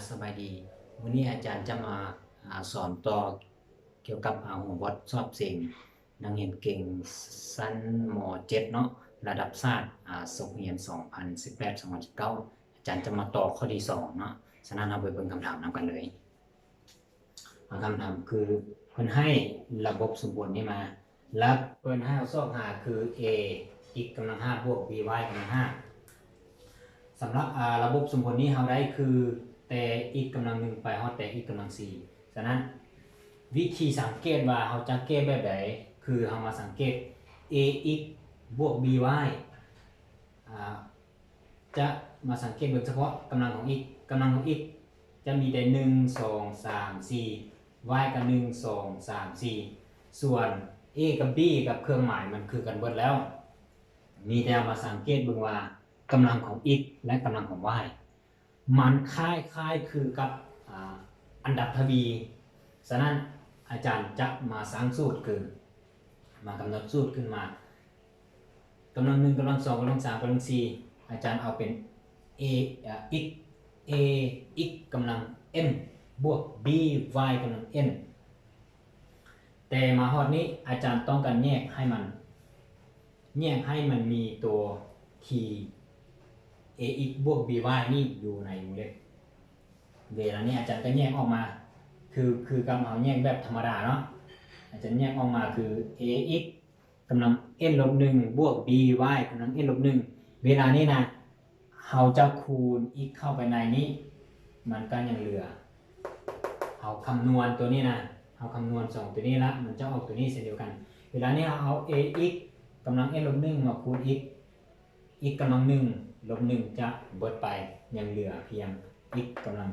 ສະບາຍດີ. ມື້ນີ້ອາຈານຈະມາ ອາ ສອນຕໍ່ກ່ຽວກັບ ອາ ຫົວບົດສອບເສັງນັກຮຽນເກັ່ງຊັ້ນ ມໍເຈັດ ເນາະ ລະດັບຊາດ ອາ ສົກຮຽນ ສອງພັນສິບແປດ ສອງພັນສິບເກົ້າ. ອາຈານຈະມາຕໍ່ຂໍ້ທີສອງເນາະ. ສະນັ້ນ ເຮົາໄປເບິ່ງຄຳຖາມນຳກັນເລີຍ. ອາ ຄຳຖາມຄື ເພິ່ນໃຫ້ລະບົບສົມຜົນນີ້ມາ ແລະ ເພິ່ນໃຫ້ເຮົາຊອກຫາຄື a x ກຳລັງຫ້າ ບວກ b y ກຳລັງຫ້າ. ສຳລັບ ອາ ລະບົບສົມຜົນນີ້ເຮົາໄດ້ຄືແຕ່ x ກຳລັງໜຶ່ງ ໄປຮອດແຕ່ x ກຳລັງສີ່. ສະນັ້ນ ວິທີສັງເກດວ່າເຮົາຈະແກ້ແບບໃດ ຄືເຮົາມາສັງເກດ a x ບວກ b y ອາ ຈະມາສັງເກດເບິ່ງສະເພາະກຳລັງຂອງ x. ກຳລັງຂອງ x ຈະມີແຕ່ ໜຶ່ງ ສອງ ສາມ ສີ່ y ກໍ ໜຶ່ງ ສອງ ສາມ ສີ່. ສ່ວນ a ກັບ b ກັບເຄື່ອງໝາຍມັນຄືກັນເບິດແລ້ວ. ມີແຕ່ເຮົາມາສັງເກດເບິ່ງວ່າກຳລັງຂອງ x ແລະ ກຳລັງຂອງ y ມັນຄ້າຍໆຄືກັບ ອາ ອັນດັບທະວີ. ສະນັ້ນ ອາຈານຈະມາສ້າງສູດ ຄືມາກຳນົດສູດຂຶ້ນມາ ກຳລັງໜຶ່ງ ກຳລັງສອງ ກຳລັງສາມ ກຳລັງສີ່ ອາຈານເອົາເປັນ a ເອີ x a x ກຳລັງ n ບວກ b y ກຳລັງ n. ແຕ່ມາຮອດນີ້ ອາຈານຕ້ອງການແຍກໃຫ້ມັນ ແຍກໃຫ້ມັນມີຕົວທີ່ a x ບວກ b y ນີ້ຢູ່ໃນວົງເລັບ. ເວລານີ້ອາຈານກໍແຍກອອກມາ ຄື ຄືກັບເຮົາແຍກແບບທຳມະດາເນາະ. ອາຈານແຍກອອກມາຄື a x ກຳລັງ n ລົບໜຶ່ງ ບວກ b y ກຳລັງ n ລົບໜຶ່ງ. ເວລານີ້ນະ ເຮົາຈະຄູນ x ເຂົ້າໄປໃນນີ້ ມັນກໍຍັງເຫຼືອ ເຮົາຄຳນວນຕົວນີ້ນະ ເຮົາຄຳນວນສອງຕົວນີ້ລະ ມັນຈະອອກຕົວນີ້ເຊັ່ນດຽວກັນ. ເວລານີ້ເຮົາເອົາ a x ກຳລັງ n ລົບໜຶ່ງ ມາຄູນ x x ກຳລັງໜຶ່ງ ລົບໜຶ່ງ ຈະເບິດໄປ ຍັງເຫຼືອພຽງ x ກຳລັງ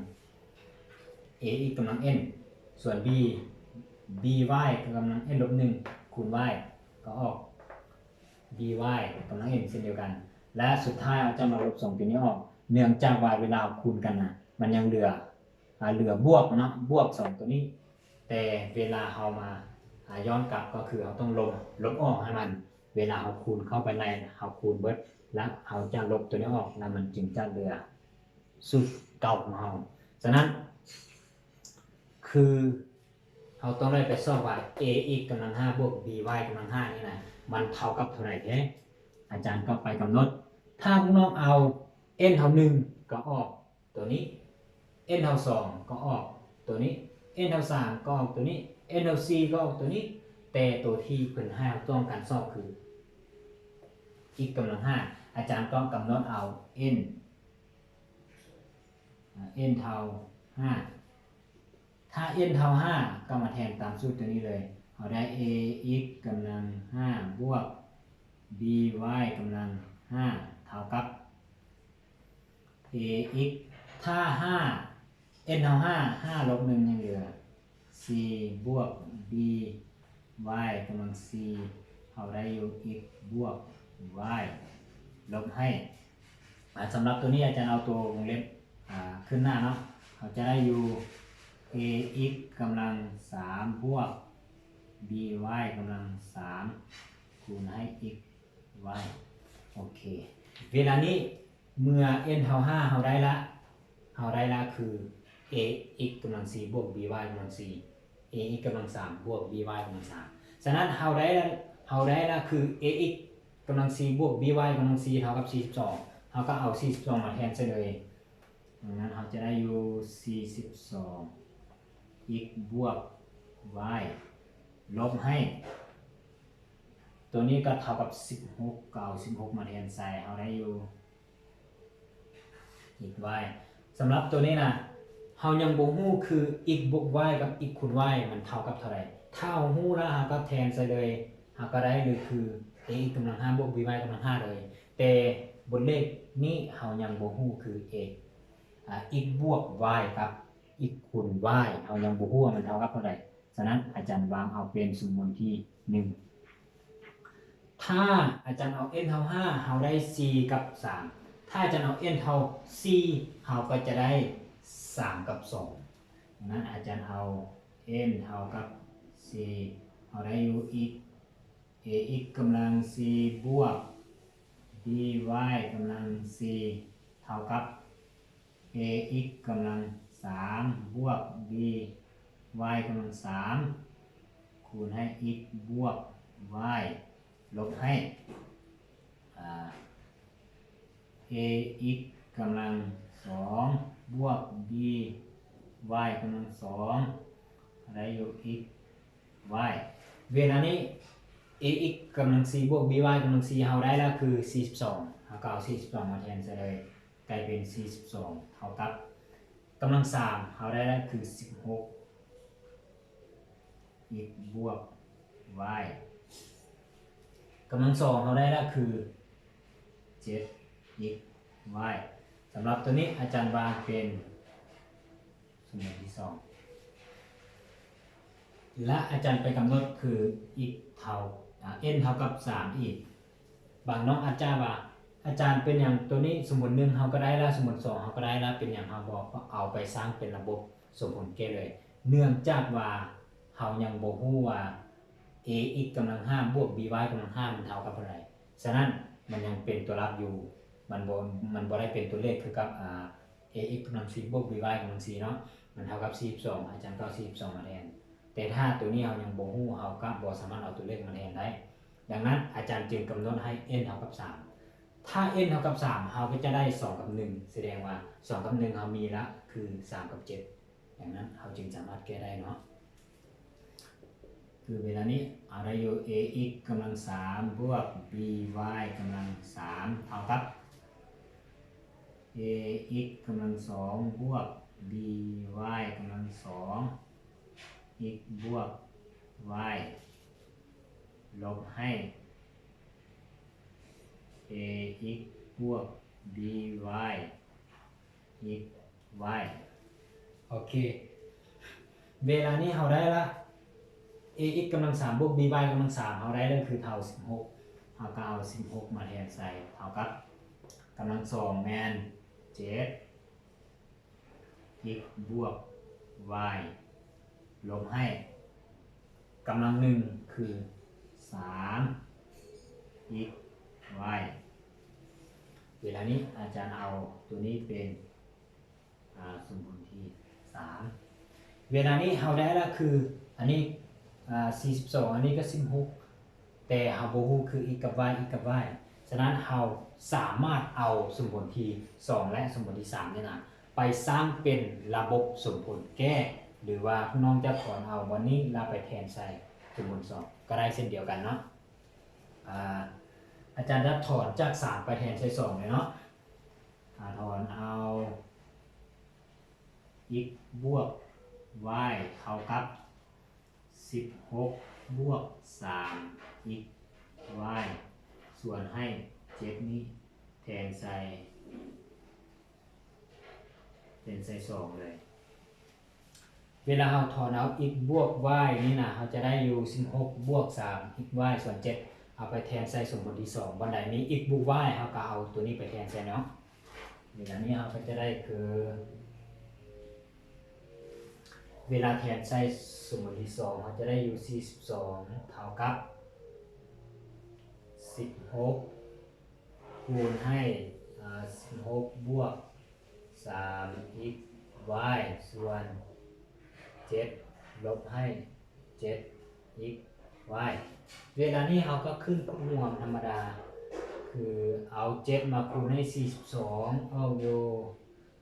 a x ກຳລັງ n. ສ່ວນ b b y ກຳລັງ n ລົບໜຶ່ງ ຄູນ y ກໍອອກ b y ກຳລັງ n ເຊັ່ນດຽວກັນ. ແລະ ສຸດທ້າຍເຮົາຈະມາລົບສອງຕົວນີ້ອອກ ເນື່ອງຈາກວ່າເວລາເຮົາຄູນກັນນະ ມັນຍັງເຫຼືອ ອາ ເຫຼືອບວກເນາະ ບວກສອງຕົວນີ້. ແຕ່ເວລາເຮົາມາ ອາ ຍ້ອນກັບ ກໍຄືເຮົາຕ້ອງລົບ ລົບອອກໃຫ້ມັນ. ເວລາເຮົາຄູນເຂົ້າໄປໃນ ເຮົາຄູນເບິດ ແລ້ວເຮົາຈະລົບຕົວນີ້ອອກ ແລ້ວມັນຈຶ່ງຈະເຫຼືອສູດເກົ່າຂອງເຮົາ. ສະນັ້ນ ຄືເຮົາຕ້ອງໄດ້ໄປຊອກວ່າ a x ກຳລັງຫ້າ ບວກ b y ກຳລັງຫ້ານີ້ນະ ມັນເທົ່າກັບເທົ່າໃດແທ້? ອາຈານກໍໄປກຳນົດ ຖ້າພວກນ້ອງເອົາ n ເທົ່າໜຶ່ງ ກໍອອກຕົວນີ້ n ເທົ່າສອງ ກໍອອກຕົວນີ້ n ເທົ່າສາມ ກໍອອກຕົວນີ້ n ເທົ່າສີ່ ກໍອອກຕົວນີ້. ແຕ່ຕົວທີ່ເພິ່ນໃຫ້ເຮົາຕ້ອງການຊອກຄື x ກຳລັງຫ້າ ອາຈານກໍກຳນົດເອົາ n n ເທົ່າຫ້າ. ຖ້າ n ເທົ່າຫ້າ ກໍມາແທນຕາມສູດຕົວນີ້ເລີຍ ເຮົາໄດ້ a x ກຳລັງຫ້າ ບວກ b y ກຳລັງຫ້າ ເທົ່າກັບ a x ຖ້າຫ້າ n ເທົ່າຫ້າ ຫ້າລົບໜຶ່ງ ຍັງເຫຼືອສີ່ ບວກ b y ກຳລັງສີ່ ເຮົາໄດ້ຢູ່ x ບວກ y ລົບໃຫ້ ອາ ສຳລັບຕົວນີ້ອາຈານເອົາຕົວວົງເລັບ ອາ ຂຶ້ນໜ້າເນາະ ເຮົາຈະໄດ້ຢູ່ a x ກຳລັງສາມ ບວກ b y ກຳລັງສາມ ຄູນໃຫ້ x y. ໂອເຄ ເວລານີ້ ເມື່ອ n ເທົ່າຫ້າ ເຮົາໄດ້ລະ ເຮົາໄດ້ລະຄື a x ກຳລັງສີ່ ບວກ b y ກຳລັງສີ່ a x ກຳລັງສາມ ບວກ b y ກຳລັງສາມ. ສະນັ້ນເຮົາໄດ້ ເຮົາໄດ້ລະຄື a x ກຳລັງສີ່ ບວກ b y ກຳລັງສີ່ ເທົ່າກັບສີ່ສິບສອງ ເຮົາກໍເອົາສີ່ສິບສອງມາແທນໃສ່ເລີຍ. ດັ່ງນັ້ນເຮົາຈະໄດ້ຢູ່ສີ່ສິບສອງ x ບວກ y ລົບໃຫ້ ຕົວນີ້ກໍເທົ່າກັບສິບຫົກ ກໍເອົາສິບຫົກມາແທນໃສ່ ເຮົາໄດ້ຢູ່ x y. ສຳລັບຕົວນີ້ນະ ເຮົາຍັງບໍ່ຮູ້ຄື x ບວກ y ກັບ x ຄູນ y ມັນເທົ່າກັບເທົ່າໃດ. ຖ້າເຮົາຮູ້ລະ ເຮົາກໍແທນໃສ່ເລີຍ ເຮົາກໍໄດ້ເລີຍຄື a x ກຳລັງຫ້າ ບວກ b y ກຳລັງຫ້າເລີຍ. ແຕ່ບົດເລກນີ້ເຮົາຍັງບໍ່ຮູ້ຄື a ອາ x ບວກ y ກັບ x ຄູນ y ເຮົາຍັງບໍ່ຮູ້ວ່າມັນເທົ່າກັບເທົ່າໃດ. ສະນັ້ນອາຈານວາງເອົາເປັນສົມມຸດທີໜຶ່ງ ຖ້າອາຈານເອົາ n ເທົ່າຫ້າ ເຮົາໄດ້ສີ່ກັບສາມ ຖ້າອາຈານເອົາ n ເທົ່າສີ່ ເຮົາກໍຈະໄດ້ສາມກັບສອງ. ດັ່ງນັ້ນອາຈານເອົາ n ເທົ່າກັບສີ່ ເຮົາໄດ້ຢູ່ x a x ກຳລັງສີ່ ບວກ b y ກຳລັງສີ່ ເທົ່າກັບ a x ກຳລັງ ສາມບວກ b y ກຳລັງສາມ ຄູນໃຫ້ x ບວກ y ລົບໃຫ້ ອ່າ ax ກຳລັງສອງບວກ by ກຳລັງສອງ ໄດ້ຢູ່ x y ເວລານີ້ ax ກຳລັງສີ່ບວກ by ກຳລັງສີ່ ເຮົາໄດ້ແລ້ວຄືສີ່ສິບສອງ ເຮົາກໍເອົາສີ່ສິບສອງມາແທນໃສ່ເລີຍ ກາຍເປັນສີ່ສິບສອງເທົ່າກັບກຳລັງສາມ ເຮົາໄດ້ແລ້ວຄືສິບຫົກ x ບວກ y ກຳລັງສອງ ເຮົາໄດ້ແລ້ວຄືເຈັດ x y ສຳລັບໂຕນີ້ອາຈານວາງເປັນ ສົມມຸດທີສອງ ແລະ ອາຈານໄປກຳນົດຄື x ເທົ່າ ອ່າ n ເທົ່າກັບສາມອີກ. ບາງນ້ອງອາດຈະວ່າ ອາຈານ ເປັນຫຍັງໂຕນີ້ສົມມຸດໜຶ່ງເຮົາກໍໄດ້ລະ ສົມມຸດສອງເຮົາກໍໄດ້ລະ ເປັນຫຍັງເຮົາບໍ່ເອົາໄປສ້າງເປັນລະບົບສົມຜົນແກ້ເລີຍ? ເນື່ອງຈາກວ່າເຮົາຍັງບໍ່ຮູ້ວ່າ ax ກຳລັງຫ້າບວກ by ກຳລັງຫ້າມັນເທົ່າກັບເທົ່າໃດ. ສະນັ້ນ ມັນຍັງເປັນຕົວລັບຢູ່ ມັນບໍ່ ມັນບໍ່ໄດ້ເປັນຕົວເລກຄືກັບ ອ່າ ax ກຳລັງສີ່ບວກ by ກຳລັງສີ່ເນາະ ມັນເທົ່າກັບສີ່ສິບສອງ ອາຈານກໍເອົາສີ່ສິບສອງມາແທນ. ແຕ່ຖ້າໂຕນີ້ເຮົາຍັງບໍ່ຮູ້ ເຮົາກໍບໍ່ສາມາດເອົາຕົວເລກມາແທນໄດ້. ດັ່ງນັ້ນ ອາຈານຈຶ່ງກຳນົດໃຫ້ n ເທົ່າກັບສາມ. ຖ້າ n ເທົ່າກັບສາມ ເຮົາກໍຈະໄດ້ສອງກັບໜຶ່ງ ສະແດງວ່າສອງກັບໜຶ່ງເຮົາມີລະຄືສາມກັບເຈັດ. ດັ່ງນັ້ນ ເຮົາຈຶ່ງສາມາດແກ້ໄດ້ເນາະ ຄືເວລານີ້ເຮົາໄດ້ຢູ່ ax ກຳລັງສາມບວກ by ກຳລັງສາມເທົ່າກັບ ax ກຳລັງສອງບວກ by ກຳລັງສອງ x ບວກ y ລົບໃຫ້ ax ບວກ by x y ໂອເຄ ເວລານີ້ເຮົາໄດ້ລະ ax ກຳລັງສາມບວກ by ກຳລັງສາມ ເຮົາໄດ້ລະຄືເທົ່າສິບຫົກ ເຮົາກໍເອົາສິບຫົກມາແທນໃສ່ ເທົ່າກັບກຳລັງສອງແມ່ນເຈັດ x ບວກ y ລົບໃຫ້ກຳລັງໜຶ່ງຄືສາມ x y ເວລານີ້ອາຈານເອົາໂຕນີ້ເປັນ ອ່າ ສົມຜົນທີສາມ ເວລານີ້ເຮົາໄດ້ລະຄື ອັນນີ້ ອ່າ ສີ່ສິບສອງ ອັນນີ້ກໍສິບຫົກ ແຕ່ເຮົາບໍ່ຮູ້ຄື x ກັບ y x ກັບ y ສະນັ້ນເຮົາສາມາດເອົາສົມຜົນທີສອງ ແລະ ສົມຜົນທີສາມນີ້ນະ ໄປສ້າງເປັນລະບົບສົມຜົນແກ້ ຫຼືວ່າພວກນ້ອງຈະຖອນເອົາບ່ອນນີ້ລະໄປແທນໃສ່ສົມຜົນສອງ ກໍໄດ້ເຊັ່ນດຽວກັນເນາະ. ອາ ອາຈານຈະຖອນຈາກສາມໄປແທນໃສ່ສອງເລີຍເນາະ. ອາ ຖອນເອົາ x ບວກ y ເທົ່າກັບສິບຫົກບວກສາມ x y ສ່ວນໃຫ້ເຈັດນີ້ແທນໃສ່ ແທນໃສ່ສອງເລີຍ. ເວລາເຮົາຖອນເອົາ x ບວກ y ນີ້ນະ ເຮົາຈະໄດ້ຢູ່ສິບຫົກບວກສາມ x y ສ່ວນເຈັດ ເອົາໄປແທນໃສ່ສົມຜົນທີສອງ ບ່ອນໃດມີ x ບວກ y ເຮົາກໍເອົາໂຕນີ້ໄປແທນໃສ່ເນາະ. ເວລານີ້ເຮົາກໍຈະໄດ້ຄື ເວລາແທນໃສ່ສົມຜົນທີສອງ ເຮົາຈະໄດ້ຢູ່ສີ່ສິບສອງເທົ່າກັບສິບຫົກຄູນໃຫ້ ອາ ສິບຫົກບວກສາມ x y ສ່ວນເຈັດລົບໃຫ້ເຈັດ x y. ເວລານີ້ເຮົາກໍຂຶ້ນຄູນຮ່ວມທຳມະດາ ຄືເອົາເຈັດມາຄູນໃຫ້ສີ່ສິບສອງ ອອກຢູ່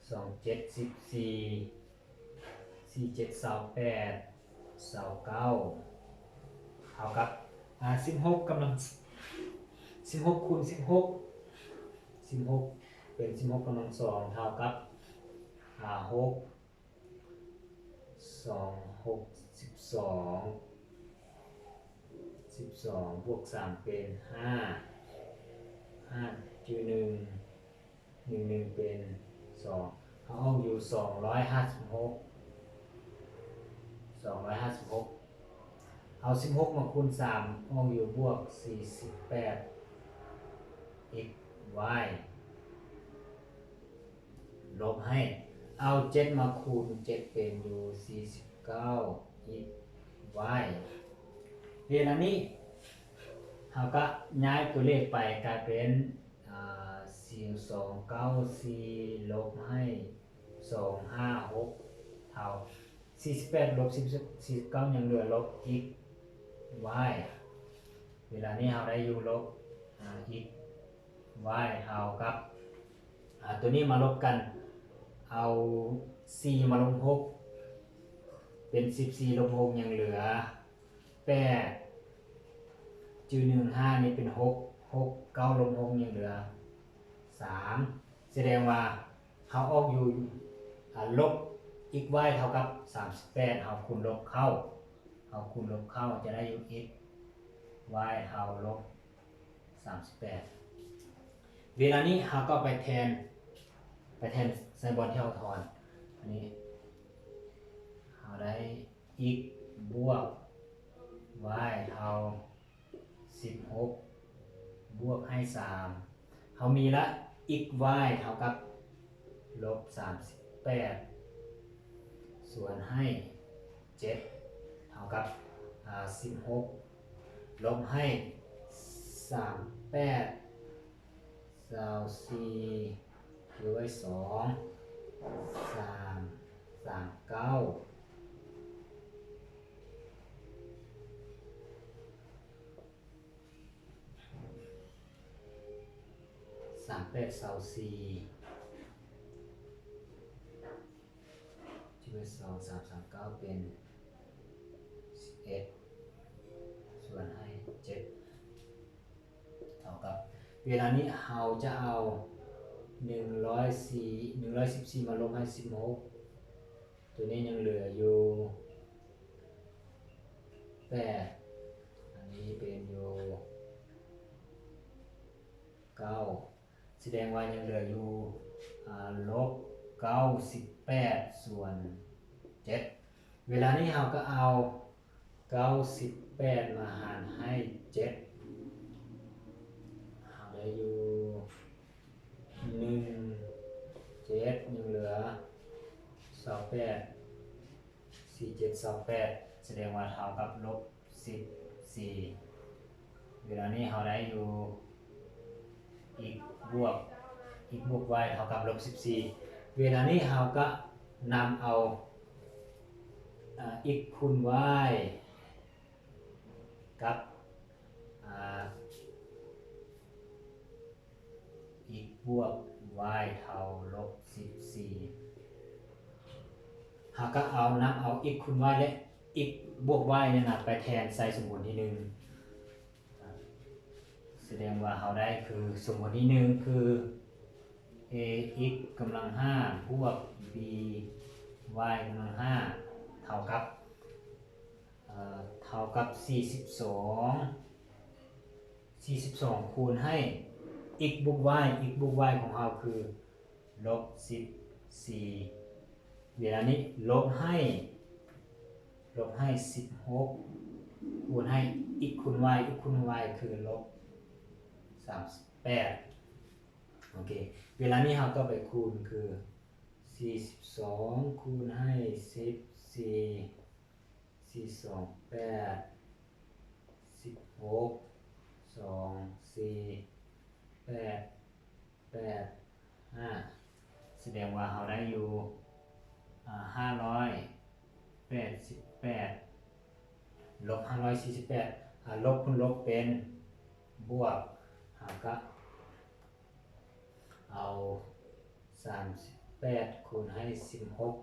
ສອງເຈັດສິບສີ່ ສີ່ເຈັດຊາວແປດ ຊາວເກົ້າ ເທົ່າກັບ ອາ ສິບຫົກກຳລັງ ສິບຫົກຄູນສິບຫົກ ສິບຫົກເປັນສິບຫົກກຳລັງສອງ ເທົ່າກັບ ອາ ຫົກ ສອງຫົກສິບສອງ ສິບສອງບວກສາມເປັນຫ້າ ຫ້າຈຸດໜຶ່ງ ໜຶ່ງໜຶ່ງເປັນສອງ ເຮົາອອກຢູ່ສອງຮ້ອຍຫ້າສິບຫົກ ສອງຮ້ອຍຫ້າສິບຫົກ ເອົາສິບຫົກມາຄູນສາມ ອອກຢູ່ບວກສີ່ສິບແປດ x y ລົບໃຫ້ ເອົາເຈັດມາຄູນເຈັດເປັນຢູ່ສີ່ສິບເກົ້າ x y. ເວລານີ້ເຮົາກະຍ້າຍຕົວເລກໄປກາຍເປັນ ອາ ສອງເກົ້າສີ່ ລົບໃຫ້ສອງຫ້າຫົກ ເອົາສີ່ສິບແປດລົບສິບ ສີ່ສິບເກົ້າ ຍັງເຫຼືອລົບ x y ເວລານີ້ເຮົາໄດ້ຢູ່ລົບ ອາ x y ເທົ່າກັບ ອາ ຕົວນີ້ມາລົບກັນ ເອົາສີ່ມາລົບຫົກ ເປັນສິບສີ່ລົບຫົກ ຍັງເຫຼືອ ແປດ ຈຸດໜຶ່ງຫ້ານີ້ເປັນຫົກ ຫົກ ເກົ້າລົບຫົກຍັງເຫຼືອສາມ ສະແດງວ່າເຮົາອອກຢູ່ ອາ ລົບ x y ເທົ່າກັບສາມສິບແປດ ເຮົາຄູນລົບເຂົ້າ ເຮົາຄູນລົບເຂົ້າຈະໄດ້ຢູ່ x y ເທົ່າລົບສາມສິບແປດ ເວລານີ້ເຮົາກໍໄປແທນ ໄປແທນໃສ່ບ່ອນທີ່ເຮົາຖອນ ອັນນີ້ເຮົາໄດ້ x ບວກ y ເທົ່າສິບຫົກ ບວກໃຫ້ສາມ ເຮົາມີລະ x y ເທົ່າກັບລົບສາມສິບແປດ ສ່ວນໃຫ້ເຈັດ ເທົ່າກັບ ອາ ສິບຫົກ ລົບໃຫ້ສາມແປດ ຊາວສີ່ ຫຼືໄວ້ສອງ ສາມ ສາມເກົ້າ ສາມແປດ ຊາວສີ່ ທີ່ເປັນສອງ ສາມ ສາມເກົ້າ ເປັນສິບເອັດ ສ່ວນໃຫ້ເຈັດ ເທົ່າກັບ ເວລານີ້ເຮົາຈະເອົາໜຶ່ງຮ້ອຍສີ່ ໜຶ່ງຮ້ອຍສິບສີ່ມາລົບໃຫ້ສິບຫົກ ຕົວນີ້ຍັງເຫຼືອຢູ່ແປດ ອັນນີ້ເປັນຢູ່ເກົ້າ ສະແດງວ່າຍັງເຫຼືອຢູ່ ອາ ລົບເກົ້າສິບແປດ ສ່ວນເຈັດ ເວລານີ້ເຮົາກໍເອົາເກົ້າສິບແປດມາຫານໃຫ້ເຈັດ ເຮົາໄດ້ຢູ່ໜຶ່ງເຈັດ ຍັງເຫຼືອຊາວແປດ ສີ່ເຈັດຊາວແປດ ສະແດງວ່າເທົ່າກັບລົບສິບສີ່ ເວລານີ້ເຮົາໄດ້ຢູ່ x ບວກ x ບວກ y ເທົ່າກັບລົບສິບສີ່ ເວລານີ້ເຮົາກະນຳເອົາ ອາ x ຄູນ y ກັບ ອາ x ບວກ y ເທົ່າລົບສິບສີ່ ເຮົາກໍເອົາ ນຳເອົາ x ຄູນ y ແລະ x ບວກ y ນັ້ນນະ ໄປແທນໃສ່ສົມຜົນທີໜຶ່ງ ສະແດງວ່າເຮົາໄດ້ຄື ສົມຜົນທີໜຶ່ງຄື ax ກຳລັງຫ້າ ບວກ by ກຳລັງຫ້າ ເທົ່າກັບ ເອີ ເທົ່າກັບສີ່ສິບສອງ ສີ່ສິບສອງ ຄູນໃຫ້ x ບວກ y x ບວກ y ຂອງເຮົາຄືລົບສິບສີ່ ເວລານີ້ລົບໃຫ້ ລົບໃຫ້ສິບຫົກ ຄູນໃຫ້ x ຄູນ y x ຄູນ y ຄືລົບສາມສິບແປດ ໂອເຄ ເວລານີ້ເຮົາກໍໄປຄູນຄື ສີ່ສິບສອງ ຄູນໃຫ້ສິບສີ່ ສີ່ສອງແປດ ສິບຫົກ ສອງສີ່ແປດແປດຫ້າ ສະແດງວ່າເຮົາໄດ້ຢູ່ ອາ ຫ້າຮ້ອຍແປດສິບແປດ ລົບຫ້າຮ້ອຍສີ່ສິບແປດ ອາ ລົບຄູນລົບເປັນບວກ ເຮົາກະເອົາສາມສິບແປດ ຄູນໃຫ້ສິບຫົກ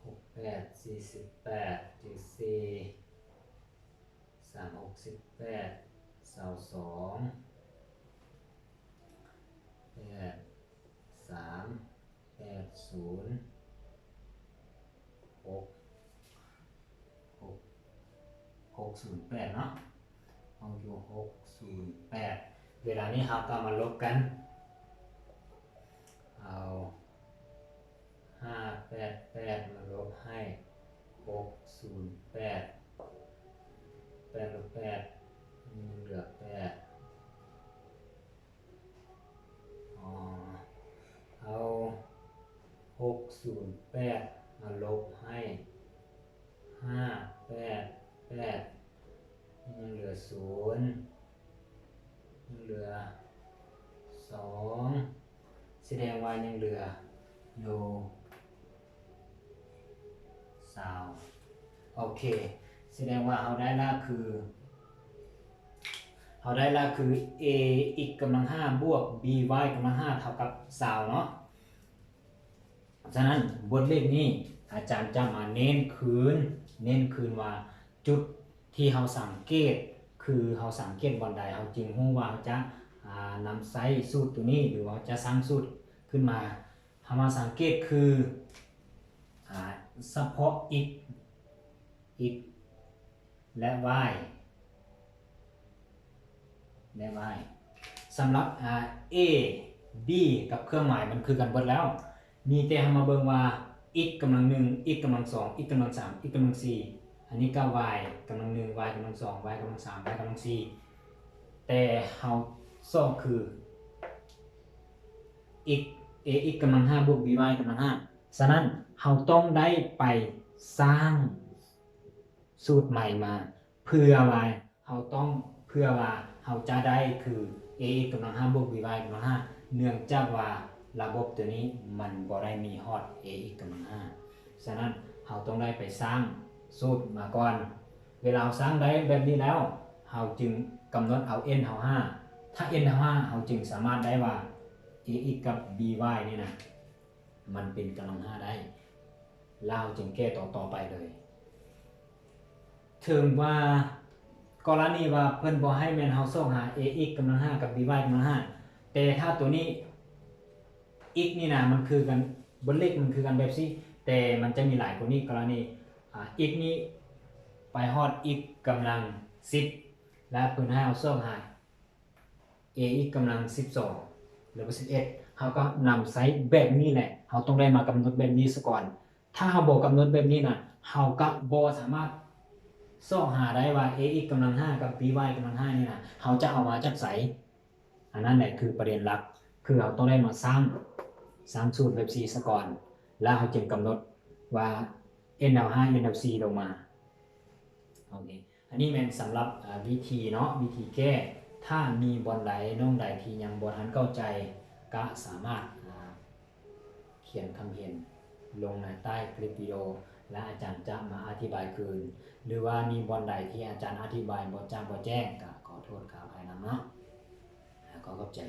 ຫົກແປດສີ່ສິບແປດ ເຈັດສີ່ສາມຫົກສິບແປດ ຊາວສອງ ແປດສາມແປດສູນ ຫົກ ຫົກ ຫົກສູນແປດເນາະ ເຮົາຢູ່ຫົກສູນແປດ ເວລານີ້ເຮົາກໍມາລົບກັນ ເອົາຫ້າແປດແປດມາລົບໃຫ້ຫົກສູນແປດ ແປດລົບແປດຍັງເຫຼືອແປດ ເອົາຫົກສູນແປດມາລົບໃຫ້ຫ້າແປດແປດ ຍັງເຫຼືອສູນ ຍັງເຫຼືອສອງ ສະແດງວ່າຍັງເຫຼືອຢູ່ ຊາວ. ໂອເຄ ສະແດງວ່າເຮົາໄດ້ລະຄື ເຮົາໄດ້ລະຄື a x ກຳລັງຫ້າບວກ b y ກຳລັງຫ້າເທົ່າກັບຊາວເນາະ. ສະນັ້ນບົດເລກນີ້ອາຈານຈະມາເນັ້ນຄືນ ເນັ້ນຄືນວ່າຈຸດທີ່ເຮົາສັງເກດ ຄືເຮົາສັງເກດບ່ອນໃດ ເຮົາຈຶ່ງຮູ້ວ່າເຮົາຈະ ອາ ນຳໃຊ້ສູດໂຕນີ້ ຫຼືວ່າເຮົາຈະສ້າງສູດຂຶ້ນມາ. ເຮົາມາສັງເກດຄື ອາ ສະເພາະ x x ແລະ y ແລະ y ສຳລັບ ອາ a b ກັບເຄື່ອງໝາຍມັນຄືກັນເບິດແລ້ວ ມີແຕ່ເຮົາມາເບິ່ງວ່າ x ກຳລັງໜຶ່ງ x ກຳລັງສອງ x ກຳລັງສາມ x ກຳລັງສີ່ ອັນນີ້ກໍ y ກຳລັງໜຶ່ງ y ກຳລັງສອງ y ກຳລັງສາມ y ກຳລັງສີ່ ແຕ່ເຮົາຊອກຄື x ax ກຳລັງຫ້າບວກ by ກຳລັງຫ້າ. ສະນັ້ນເຮົາຕ້ອງໄດ້ໄປສ້າງສູດໃໝ່ມາ ເພື່ອວ່າເຮົາຕ້ອງ ເພື່ອວ່າເຮົາຈະໄດ້ຄື ax ກຳລັງຫ້າບວກ by ກຳລັງຫ້າ ເນື່ອງຈາກວ່າລະບົບໂຕນີ້ມັນບໍ່ໄດ້ມີຮອດ ax ກຳລັງຫ້າ. ສະນັ້ນເຮົາຕ້ອງໄດ້ໄປສ້າງສູດມາກ່ອນ. ເວລາເຮົາສ້າງໄດ້ແບບນີ້ແລ້ວ ເຮົາຈຶ່ງກຳນົດເອົາ n ເຮົາຫ້າ ຖ້າ n ເຮົາຫ້າ ເຮົາຈຶ່ງສາມາດໄດ້ວ່າ ax ກັບ by ນີ້ນະ ມັນເປັນກຳລັງຫ້າໄດ້ ແລ້ວເຮົາຈຶ່ງແກ້ຕໍ່ ຕໍ່ໄປເລີຍ. ເຖິງວ່າກໍລະນີວ່າເພິ່ນບໍ່ໃຫ້ແມ່ນເຮົາຊອກຫາ ax ກຳລັງຫ້າກັບ by ກຳລັງຫ້າ ແຕ່ຖ້າໂຕນີ້ x ນີ້ນະ ມັນຄືກັນ ບົດເລກມັນຄືກັນແບບຊີ້ ແຕ່ມັນຈະມີຫຼາຍກວ່ານີ້. ກໍລະນີ ອາ x ນີ້ໄປຮອດ x ກຳລັງສິບ ແລະ ເພິ່ນໃຫ້ເຮົາຊອກຫາ ax ກຳລັງສິບສອງ ຫຼືວ່າສິບເອັດ ເຮົາກໍນຳໃຊ້ແບບນີ້ແຫຼະ. ເຮົາຕ້ອງໄດ້ມາກຳນົດແບບນີ້ສາກ່ອນ. ຖ້າເຮົາບໍ່ກຳນົດແບບນີ້ນະ ເຮົາກໍບໍ່ສາມາດຊອກຫາໄດ້ວ່າ ax ກຳລັງຫ້າກັບ by ກຳລັງຫ້ານີ້ນະ ເຮົາຈະເອົາມາຈາກໃສ. ອັນນັ້ນແຫຼະຄືປະເດັນຫຼັກ ຄືເຮົາຕ້ອງໄດ້ມາສ້າງ ສ້າງສູດແບບຊີ້ສາກ່ອນ ແລ້ວເຮົາຈຶ່ງກຳນົດວ່າ n ເຮົາຫ້າ n ເຮົາສີ່ລົງມາ. ໂອເຄ ອັນນີ້ແມ່ນສຳລັບ ອາ ວິທີເນາະ ວິທີແກ້. ຖ້າມີບ່ອນໃດ ໜ່ວຍໃດທີ່ຍັງບໍ່ທັນເຂົ້າໃຈ ກະສາມາດ ອາ ຂຽນຄຳເຫັນລົງໃນໃຕ້ຄລິບວິດີໂອ ແລະ ອາຈານຈະມາອະທິບາຍຄືນ ຫຼືວ່າມີບ່ອນໃດທີ່ອາຈານອະທິບາຍບໍ່ຈະບໍ່ແຈ້ງ ກະຂໍໂທດຂໍອະໄພນຳເນາະ. ອາ ຂໍຂອບໃຈ.